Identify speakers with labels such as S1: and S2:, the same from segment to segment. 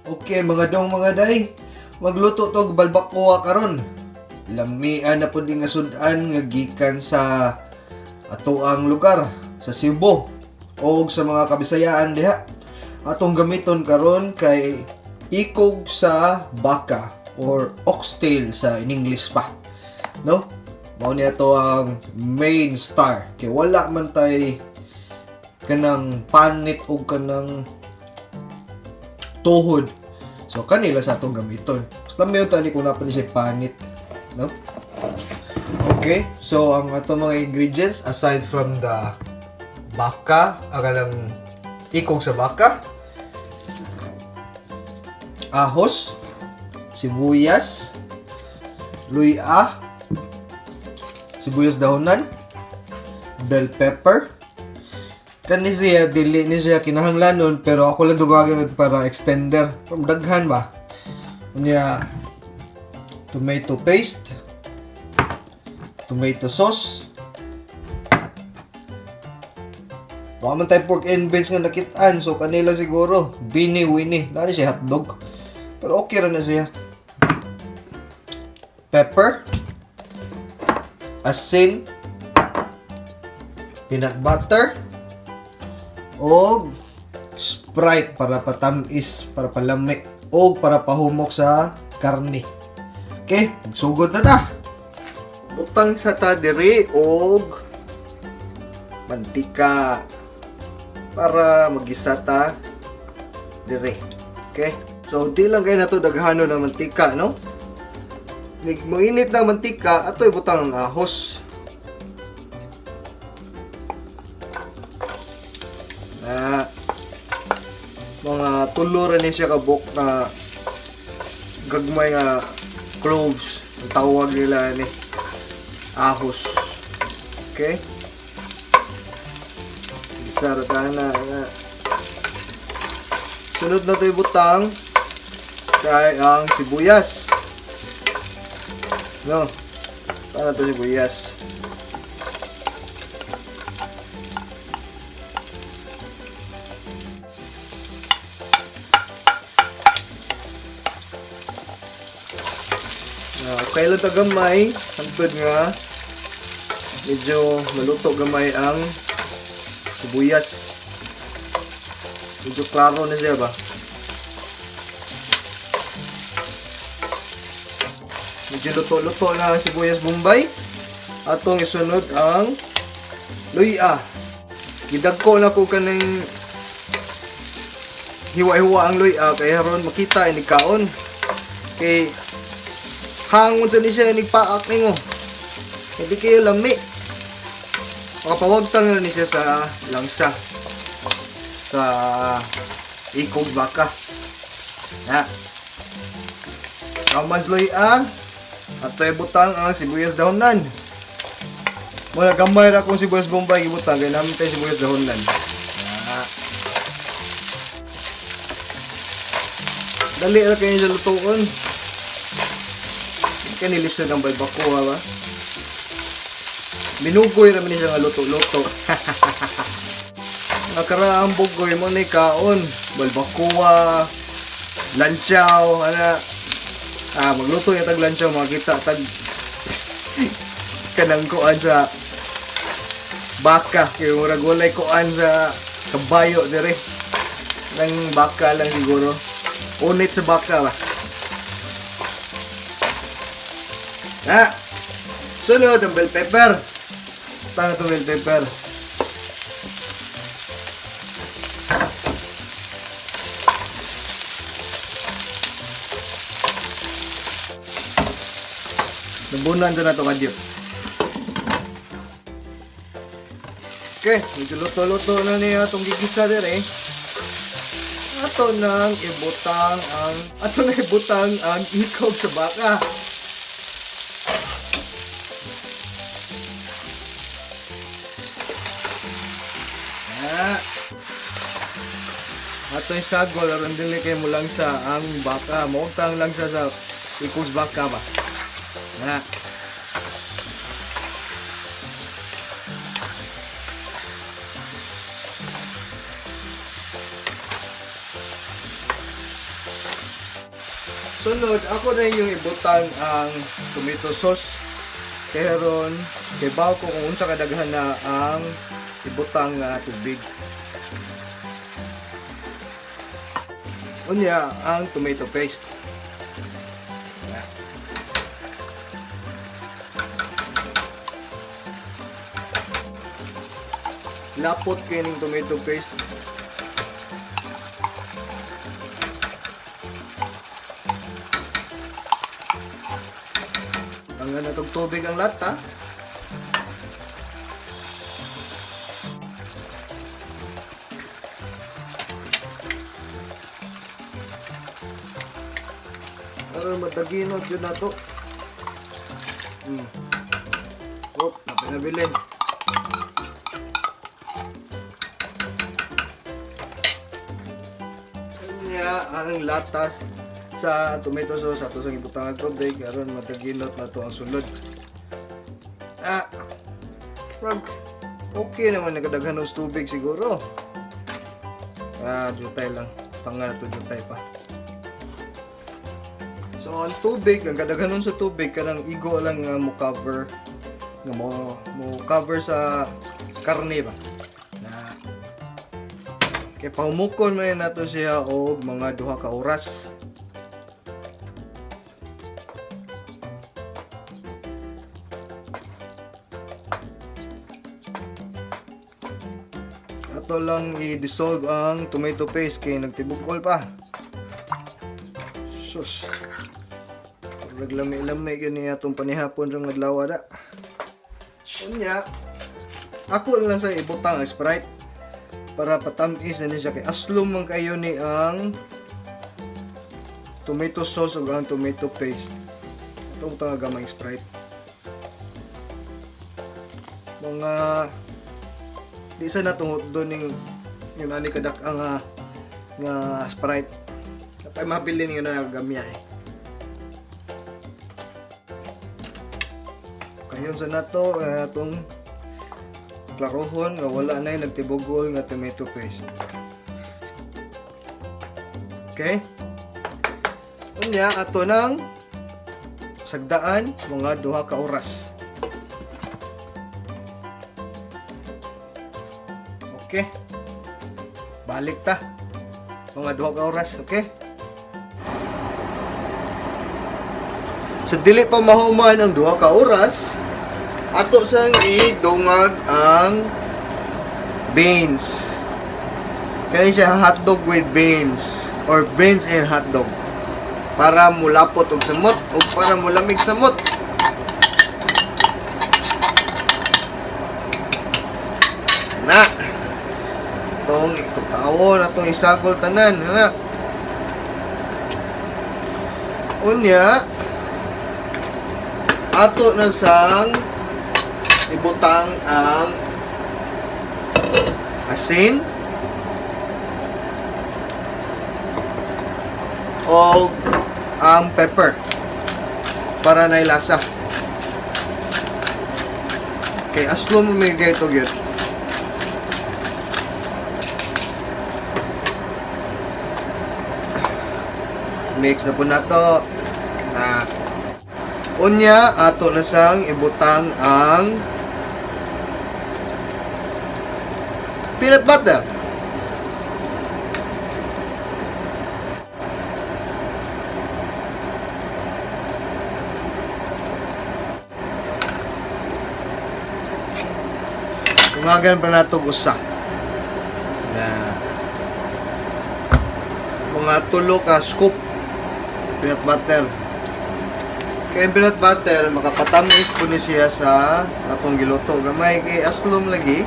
S1: Okay, mga dong, mga day, magluto tog balbacoa karon. Lamian na pud nga sudan nga gikan sa atoang lugar sa Cebu o sa mga Kabisayaan diha. Atong gamiton karon kay ikog sa baka or oxtail sa in English pa. No? Mao niya to ang main star. Kay wala man tay kanang panit o kanang tuhod. So kanila sa atong gamiton. Basta may tani kung napa ni siya panit, no? Okay, so ang atong mga ingredients aside from the baka, ang kanang ikog sa baka, ahos, sibuyas, luya, sibuyas dahonan, bell pepper. Kani siya, dili ni siya kinahanglanon, pero ako lang dugagan para extender. From daghan ba? Unya, tomato paste, tomato sauce, wa man tay pork and beans nga nakitaan, so kanila siguro, bini winnie, nani siya hotdog. Pero okay ra na siya. Pepper, asin, peanut butter, og Sprite para patamis, para palami, og para pahumok sa karne. Okay, magsugod na ta. Butang sa ta diri og mantika para magisa ta dire. Okay? So di lang kay nato daghanon ng mantika, no? Nig moinit na mantika, ato ibutang ang ahos. Na mga tulo ra ni siya kabuk na gagmay nga cloves ang tawag nila ni ahos. Okay? Gisa ra ta na, na. Sunod na to ibutang kay ang sibuyas. No. Para to sibuyas. Okay lang ta gamay, hangtod nga medyo maluto gamay ang sibuyas. Medyo klaro na siya ba? Medyo luto-luto na ang sibuyas bombay. Atong isunod ang luya. Gidagko na ko kaning hiwa-hiwa ang luya kay aron makita ini kaon. Kay hangon sa ni siya inig paak nimo. Hindi kayo lami. Makapawagtang na ni siya sa langsa. Sa ikog baka. Na. Kamas luya. Ato ibutang ang sibuyas dahonan. Muna gamay ra kung sibuyas bombay ibutang kay namin tayo sibuyas dahonan. Na. Dali ra kayo sa lutuon. Kaya nilisod ang balbacoa ba? Binugoy ra man siya nga luto-luto. Nakaraang bugoy mo ni kaon. Balbacoa, lanchaw, ana. Ah, magluto ya tag lanchaw, makita tag kanang kuan sa baka kay murag walay kuan sa kabayo dire. Nang baka lang siguro. Unit sa baka ba. Na. Sunod ang bell pepper. Tanga to bell pepper. Nabunan sa nato kadyo. Okay, medyo luto-luto na niya itong gigisa dire. Ato nang ibutang ang ikog sa baka. Ah. Ato yung sagol aron dili kay mo lang sa ang baka, maugtang lang sa ikog sa baka ba. Na. Sunod, ako na yung ibutang ang tomato sauce. Kay ron, kay bawo ko kung unsa kadaghan na ang ibutang nga tubig. Unya ang tomato paste. Na. Lapot kay ning tomato paste. Tanggal na tog tubig ang lata. Karon mataginot yun na to. Oh, napinabilin. Kanya ang latas sa tomato sauce ato sa ibutang ang tubig aron mataginot na to ang sulod. Ah. Frog. Okay naman nagkadaghan og tubig siguro. Ah, jutay lang. Tanga na to jutay pa. So ang tubig, ang kadaghanon sa tubig kanang igo lang nga mo cover nga mo cover sa karne ba. Na kay pahumukon man nato siya og mga 2 ka oras. Ato lang i-dissolve ang tomato paste kay nagtibukol pa. Sus. Naglami-lami gani atong panihapon rong adlaw da. Unya, ako na lang sa ibutang ang Sprite para patamis na ni siya kay aslom man kayo ni ang tomato sauce ug ang tomato paste. Atong butang gamay Sprite. Mga di sa natungod doon ning yun ani kadak ang nga Sprite. Kapag mabili ninyo na gamya eh. Kayon sa nato atong klarohon nga wala na yung nagtibugol nga tomato paste. Okay? Unya ato nang sagdaan mga 2 ka oras. Okay? Balik ta. Mga 2 ka oras, okay? Sa dili pa mahuman ang 2 ka oras, ato sang idungag ang beans. Kani siya hotdog with beans or beans and hotdog. Para mulapot og samot o para mulamig samot. Na. Tong ikutawo na tong isagol tanan, na. Unya, ato na sang ibutang ang asin o ang pepper para na lasa. Okay, aslo mo may ito gyud. Mix na po na to. Na. Unya, ato na sang ibutang ang peanut butter. Tungagan pa nato usa. Na mga 3 ka scoop peanut butter. Kay ang peanut butter makapatamis po ni siya sa atong giluto. Gamay kay aslom lagi.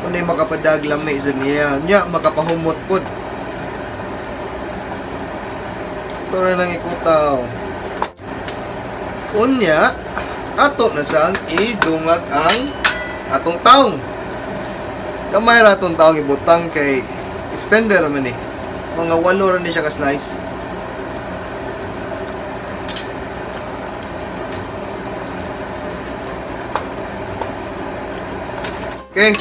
S1: Kunay makapadag lami sa niya. Nya makapahumot pod. Ito na lang ikutaw. Unya, ato na sang idungag ang atong taong. Gamay ra atong taong ibutang kay extender man ni. Mga 8 ra ni siya ka slice. Okay.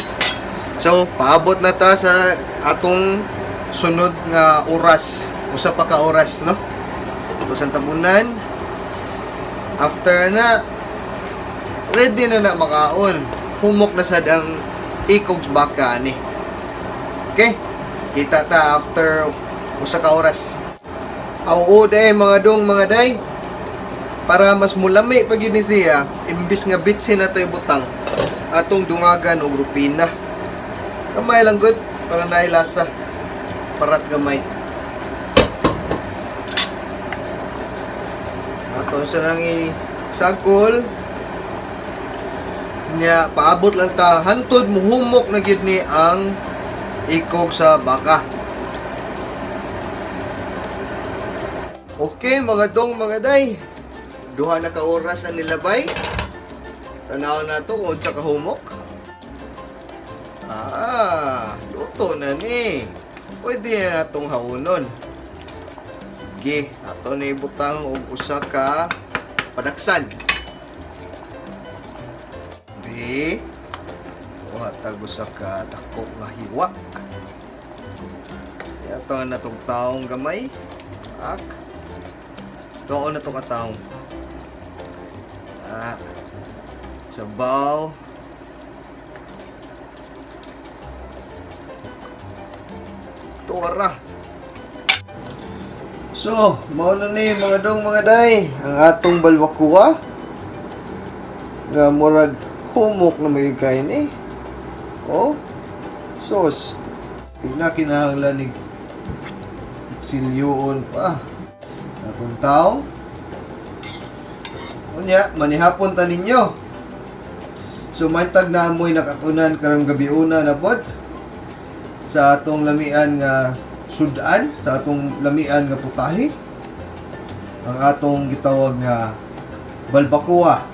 S1: So, paabot na ta sa atong sunod nga oras, usa pa ka oras, no? Ato sang tabunan. After na, ready na na makaon. Humok na sad ang ikog baka ni. Okay? Kita ta after usa ka oras. Aw day, mga dong, mga day. Para mas mulami pag yun ni siya, imbis nga bitsin na to butang, atong dungagan og rupina. Gamay lang gud para naay lasa. Parat gamay. Ato sa nang isagol. Nya paabot lang ta hantod muhumok na gyud ni ang ikog sa baka. Okay, mga dong, mga day. 2 na ka oras ang nilabay. Tanaw na to kung unsa ka humok. Ah, luto na ni. Pwede na natong haunon. Sige, ato na ibutang og usa ka padaksan. Di, kuha tag usa ka dako nga hiwa. Ato na tong taong gamay. Ak. Tuon na to ka taong. Ah. Sabaw. Tuara. So, mao na ni, mga dong, mga day, ang atong balbacoa nga murag humok na may kain eh. Oh, sos. Di na kinahanglan ni silyoon pa. Atong tao. Unya, manihapon ta ninyo. So, mantag na amoy nakatunan karong gabiuna na pod sa atong lamian nga sudan, sa atong lamian nga putahe, ang atong gitawag nga balbacoa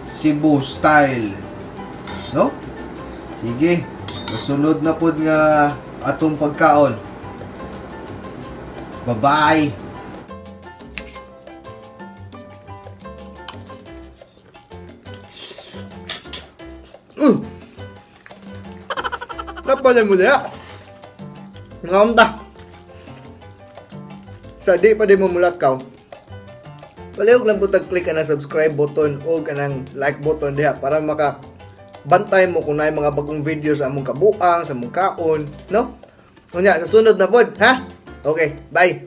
S1: Cebu style, no? Sige, masunod na pod nga atong pagkaon. Bye bye.
S2: Napala mo na. Ngaon. Sa di pa di mo mulakaw, palihog lang po click na subscribe button o kanang like button diha para maka bantay mo kung naay mga bagong video sa among kabuang, sa among kaon, no? Unya, sa sunod na pod, ha? Okay, bye!